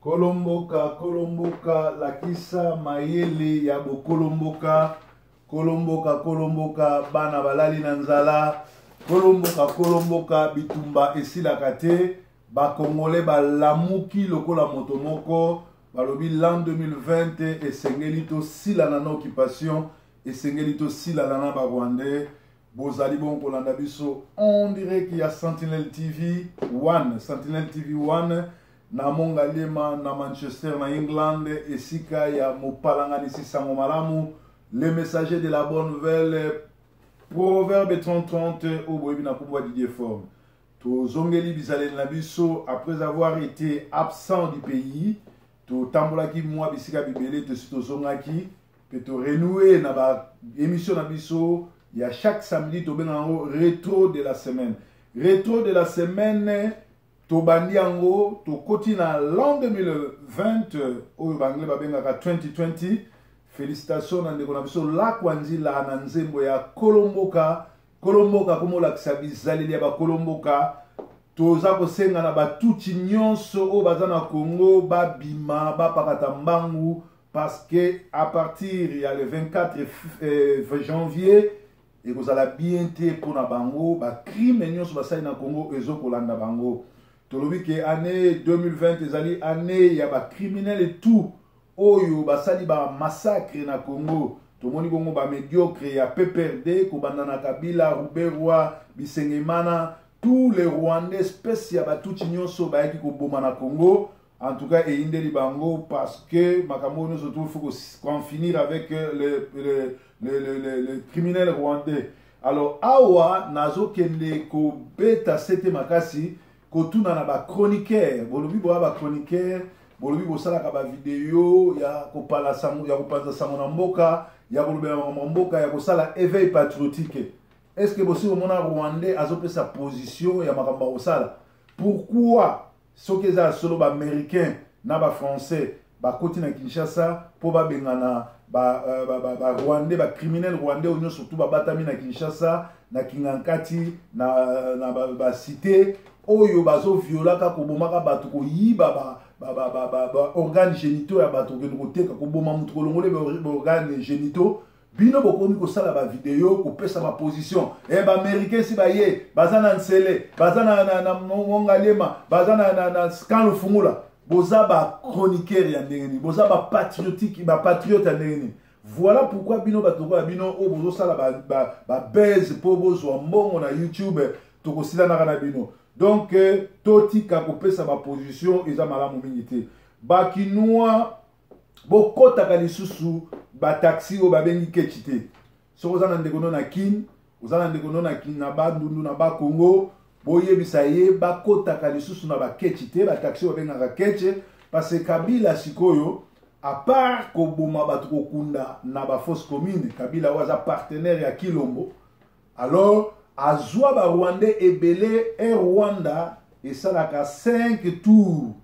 Kolo mboka, kolo mboka, lakisa mayele ya bokolo mboka. Kolo mboka, kolo mboka, bana balali na nzala. Kolo mboka, kolo mboka, bitumba esilaka te. Ba Congolais balamuki lokola moto moko, balobi l'an 2020 esengeli tosilana na occupation, esengeli tosilana na ba Rwandais. Bozali bongo kolanda biso en direct ya Sentinelle TV 1, Sentinelle TV 1 na Mongaliema na Manchester na England, esika ya mopalanganisi sango malamu, le messager de la bonne nouvelle, Proverbe 30-30 oyo boyebi na kombo ya Didier Forme. Tozongeli bizaleli na biso après avoir été absent du pays, totambolaki mwa bisika bibele, tosi tozongaki mpe to renouer na ba émission na biso ya chaque samedi, tobenga yango rétro de la semaine. Rétro de la semaine tobandi yango, tokoti na l'an 2020 oyo ba anglais babengaka 2020. Félicitations na ndeko na biso Lakwa Nzila na nzembo ya Kolomboka. Kolomboka komolakisa bizaleli ya bakolomboka. Toza kosenga na batuti nyonso oyo baza na Congo babima, bapakata mbangu, parce que à partir ya le 24 janvier ekozala bien te mpona bango. Bacrime nyonso basali na Congo ezokolanda bango. Tolobi ke année 2020 ezali année ya bacriminel tout oyo basali bamassacre na Congo. Tomoni bongo bamédiocre ya PPRD, kobanda na Kabila, Ruberwa, Bisengimana, tous les Rwandais, espèce ya batuti nyonso bayaki koboma na Congo. En tout cas eyindeli bango, parce que makambo oyo nyonso tout, faut qu'en finir avec le criminel rwandais. Alors awa nazokende kobeta sete makasi, kotuna na bachroniqueur. Bolobi boya bachroniqueur, bolobi bosalaka bavideo ya kopala sango, ya kopanza sango na mboka, ya kolobela makambo ya mboka, ya kosala éveil patriotique. Est ce que bosi komona Rwandais azopesa position ya makambo ya kosala? Pourquoi soki eza ya solo baaméricain na bafrançais bakoti na Kinshasa mpo babengana barwandais, bacriminel rwandais oyo nyonso tu babatami na Kinshasa, na Kingankati, na bacité oyo bazoviolaka, kobomaka bato, koyiba baorgane génitaux ya bato, kokende koteka, koboma motu, kolongole baorgane génitaux, bino bokomi kosala bavideo kopesa baposition e baaméricain si baye baza na Nsele, baza na Mongaliema, baza na camp Lufungula? Boza bachroniqueur ya ndenge nini? Boza bapatriotique, bapatriote ya ndenge nini? Voilà pourquoi bino bato lokola bino oyo bozosala babase mpo bozwa mbongo na YouTube, tokosilanaka na bino. Donc totika kopesa baposition, eza malamu mingi te. Bakinois, bokɔtaka lisusu bataxi oyo babengi ketch te. Soki oza na ndeko no na Kine, oza na ndeko no na Kine, na Bandundu, na Bakongo, boyebisa ye bakɔtaka lisusu na baketch te, bataxi oyo babengaka ketch, parce que Kabila sikoyo, à part koboma bato, kokunda na bafosse commune, Kabila oyo aza partenaire ya Kilombo, alors azwa barwandais ebele. Air Rwanda esalaka 5 tours,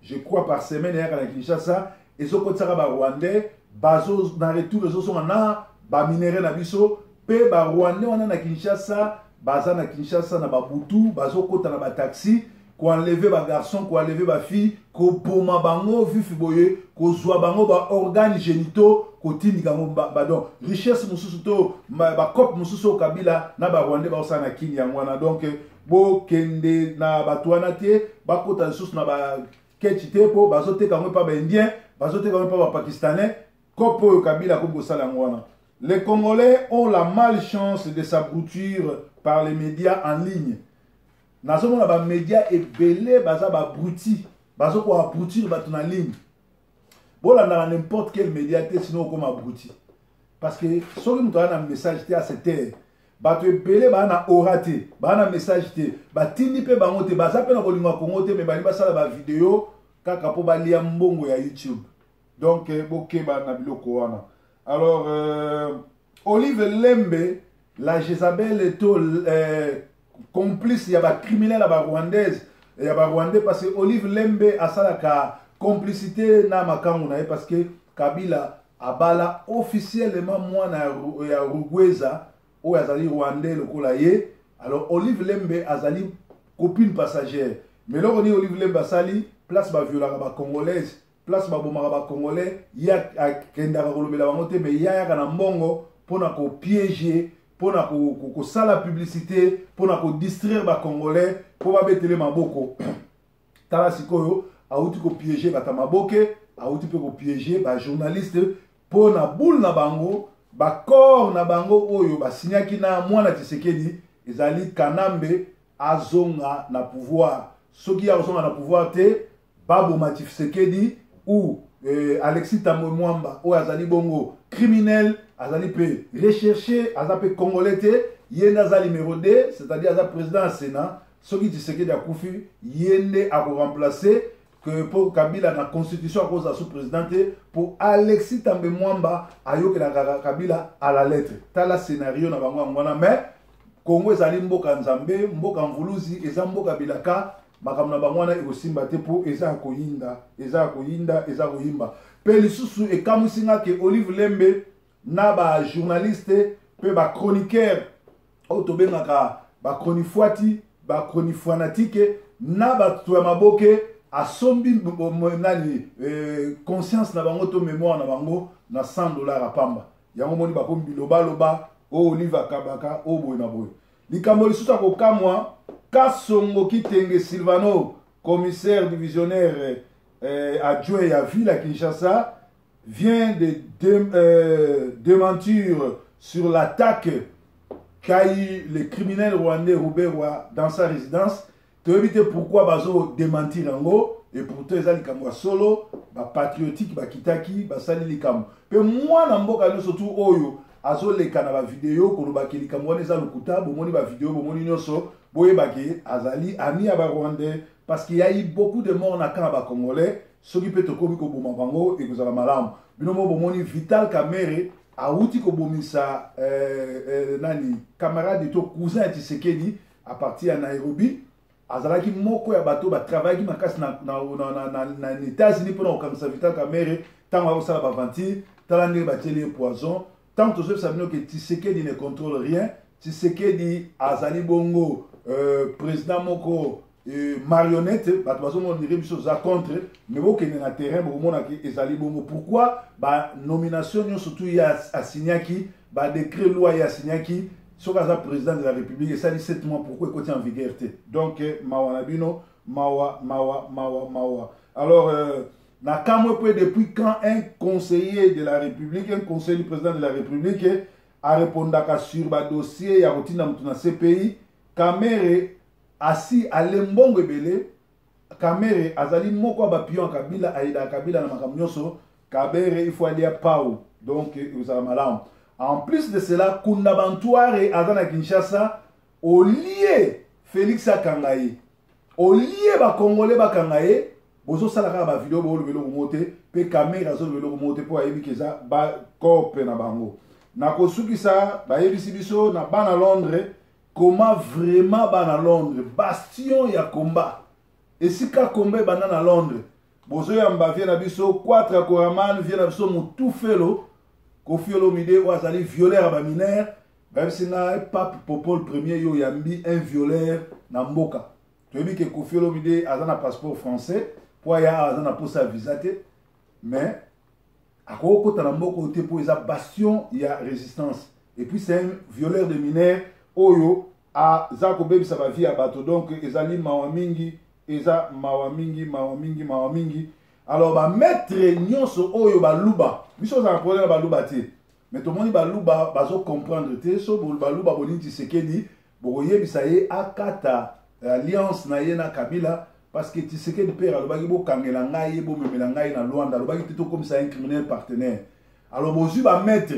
je crois, par semaine, eyaka na Kinshasa, ezokotisaka barwandais, bazo na retour ezozonga na baminerai na biso. Mpe barwandais wana na Kinshasa, baza na Kinshasa na babutu, bazokɔta na bataxi, koenlever bagarçon, koenlever bafille, koboma bango vifi boye, kozwa bango baorgane génitaux, kotindika yango. Badon richesse mosusu to bacope mosusu oyo Kabila na barwandais baosala na Kini, yango wana. Donc bokende na bato wana te, bakota lisusu na baketch te, mpo bazoteka yango epa baindien, bazoteka yango epa bapakistanais. Cope oyo Kabila akomi kosala yango wana. Les Congolais ont la malchance de s'abrutir par les médias en ligne. Nazomona bamédia ebele baza baabruti, bazokoabrutir bato na ligne. Bolandaka n'importe quel média te, sinon okoma abruti, parce que soki moto aza na message te, ase taire. Bato ebele baa na aura te, baa na message te, batindi mpe bango te, baza mpe na kolinga Kongo te, me balingi basala bavideo kaka mpo balia mbongo ya YouTube. Donc bokeba na biloko wana. Alors Olive Lembe, la Jézabel to complice ya bacriminel ya barwandaise, ya barwandais, parce que Olive Lembe asalaka complicité na makangu na ye, parce que Kabila abala officiellement mwana ya Rugweza oyo azali rwandais lokola ye. Alors Olive Lembe azali copine passagère. Mais eloko nini Olive Lembe asali? Place baviolaka bacongolaise, place babomaka bacongolais, ye akendaka kolobela bango te, mais ye ayaka na mbongo mpona kopiéger, mpona kosala publicité, mpona kodistraire bacongolais mpo babetele maboko. Tala sikoyo, awuti kopiéger bato ya maboke, awuti mpe kopiéger bajournaliste mpo na boule na bango. Baaccord na bango oyo basinyaki na mwana Tshisekedi ezali Kanambe azonga na pouvoir. Soki akozonga na pouvoir te, baboma Tshisekedi ou Alexis Tambwe Mwamba oyo azali bongo criminel, azali mpe recherché, aza mpe congolais te. Ye nde aza numéro 2, c'est-à-dire aza président ya Sénat. Soki Tshisekedi akufi, ye nde akoremplace que mpo Kabila na constitution akozala sous président te, mpo Alexis Tambwe Mwamba ayokelaka Kabila à la lettre. Tala scénario na bango yango wana. Mais Kongo ezali mboka Nzambe, mboka mvuluzi, eza mboka bilaka. Makambo na bango wana ekosimba te, mpo eza ya koyinda, eza ya koyinda, eza koyimba. Mpe lisusu ekamwisi nga ke Olive Lembe na bajournaliste mpe bachroniqueur oyo tobengaka bachronifuati, bachronifanatike na bato ya maboke, asombi nani conscience na bango to mémoire na bango na 100 $ ya pamba. Yango moni bakomi bilobaloba oyo Olive akabaka oyo boye na boye. Likambo lisusu ya kokamwa, Kasongo Kitenge Silvano, commissaire divisionnaire adjoint ya ville ya Kinshasa, vient de démentir sur l'attaque qu'a eu le criminel rwandais Ruberwa dans sa résidence. Toyebi te pourquoi bazo démentir yango, et pourtant eza likambo ya solo. Bapatriotique bakitaki, basali likambo. Mpe mwana mboka nyonso tu oyo azoleka na bavideo kolobaki likambo wana eza lokuta, bomoni bavideo, bomoni nyonso, boyebaki azali ami ya barwandais, parce qu'il y a eu beaucoup de morts na camp ya bacongolais. Soki mpe tokomi koboma bango, ekozala malamu. Bino mo bomoni Vital Kamerhe awuti kobomisa nani, camarade to cousin ya Tshisekedi à partir ya Nairobi. Azalaki moko ya bato batravaillaki makasi na États-Unis mpona kokangisa Vital Kamerhe ntango akosala baaventure. Tala ndenge batieli ye poison. Ntango tozoyebisa bino ke Tshisekedi ne contrôle rien, Tshisekedi azali bongo président moko marionnette. Bato bazomona ndire biso oza contre, mais bokende na terrain, bokomonaki ezali bongo. Pourquoi banomination nyonso tu ye asignaki, badécret loi ye asignaki, soki aza président de la République, esali 7 mois, pourquoi ekoti en vigueur te? Donc mawa na bino, mawa, mawa, mawa, mawa. Alors na kamwe mpe, depuis quand un conseiller de la République, un conseiller du président de la République arépondaka sur badossier ya kotinda motu na CPI? Kamerhe asi ale mbongo ebele. Kamerhe azali moko ya bapion ya Kabila, ayedaka Kabila na makambo nyonso. Kamerhe, il faut alia pau, donc ezala malamu. En plus de cela, Kunda Bantware aza na Kinshasa. Olie Félix akanga ye, olie bacongolais bakanga ye, bozosala kaka bavideo, booloba eloko moko te. Mpe Kamerhe azoloba eloko moko te, mpo ayebi ke eza bacope na bango. Nakosukisa, bayebisi biso na bana Londres, comment vraiment bana Londres, bastion ya combat, esika combat ebanda na Londres, bozoyamba vieux na biso Quatre Koraman, vieux na biso Motufelo Koffi Olomide oyo azali violeur ya bamineur. Bayebisi ngai Pape Popol Premier, yo oyambi un violeur na mboka. Toyebi ke Koffi Olomide aza na passeport français, mpo aya aza na posa ya visa te, mais akokota na mboka oyo te, mpo eza bastion ya résistance. Et puis c'est un violeur de mineur oyo aza kobebisa bavie ya bato. Donc ezali mawa mingi, eza mawa mingi, mawa mingi, mawa mingi. Alors bamaître nyonso oyo baluba, biso ozala problème na baluba te, mais tomoni baluba bazocomprendre te. So baluba bolingi Tshisekedi, bokoyebisa ye akata alliance na ye na Kabila, parce que Tshisekedi père alobaki bokangela ngai ye, bomemela ngai na Lwanda. Alobaki te tokomisa un criminel partenaire. Alors bozwi bamaître,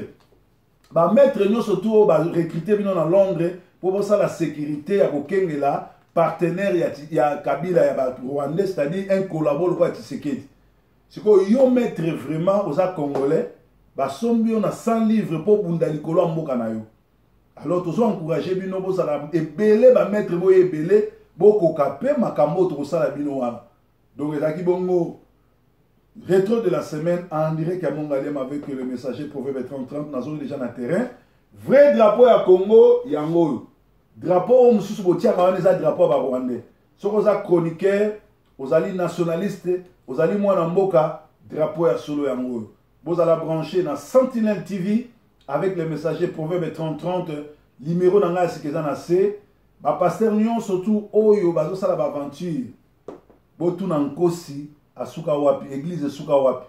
bamaître nyonso tu oyo barecrute bino na Londres mpo bosala sécurité ya kokengela partenaire ya Kabila, ya barwandais, c'est-à-dire un collabo lokola Tshisekedi. Sikoyo yo maître, vraiment oza congolais, basombi yo na 100 livre mpo bunda likolo ya mboka na yo. Alors tozo encourage bino, bozala ebele, bamaître boyo ebele, bokoka mpe makambo oyo tokosala bino wana. Donc ezalaki bongo rétro de la semaine en direct ya Mongalem avec le messager Proverbe 3030. Nazongi déjà na terrain. Vrai drapeau ya Congo yango oyo. Drapeau oyo mosusu botiaka wana eza drapeau ya barwandais. Soki oza chroniqueur, Ozali nationaliste, ozali mwana mboka, drapeau ya solo yango oyo. Bozala branché na Sentinelle TV avec le messager Proverbe 3030, numéro na ngai ya sika eza na se. Ba pasteur nyonso tout oyo bazosala ba aventure, botuna Nkosi asuka wapi, église esuka wapi.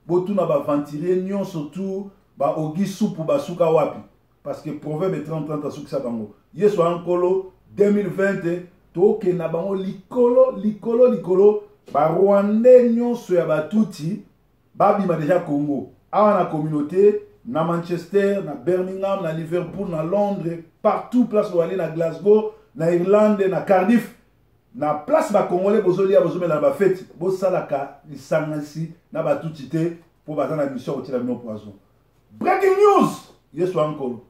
Botuna ba aventurier nyonso tout, ba ogi supu basuka wapi, parce que Proverbe 3030 asukisa bango. Yesu aza Nkolo. 2020 tokenda bango likolo likolo likolo. Ba Rwandais nyonso ya batuti babima deja Congo. Awa na communauté, na Manchester, na Birmingham, na Liverpool, na Londres, partout place boali, na Glasgow, na Irlande, na Cardiff, na place ba Congolais bozolia, bozomela na bafeti, bosalaka lisangasi na batuti te, mpo baza na mission kotiela bino poison. Breaking news, Yesu ankolo.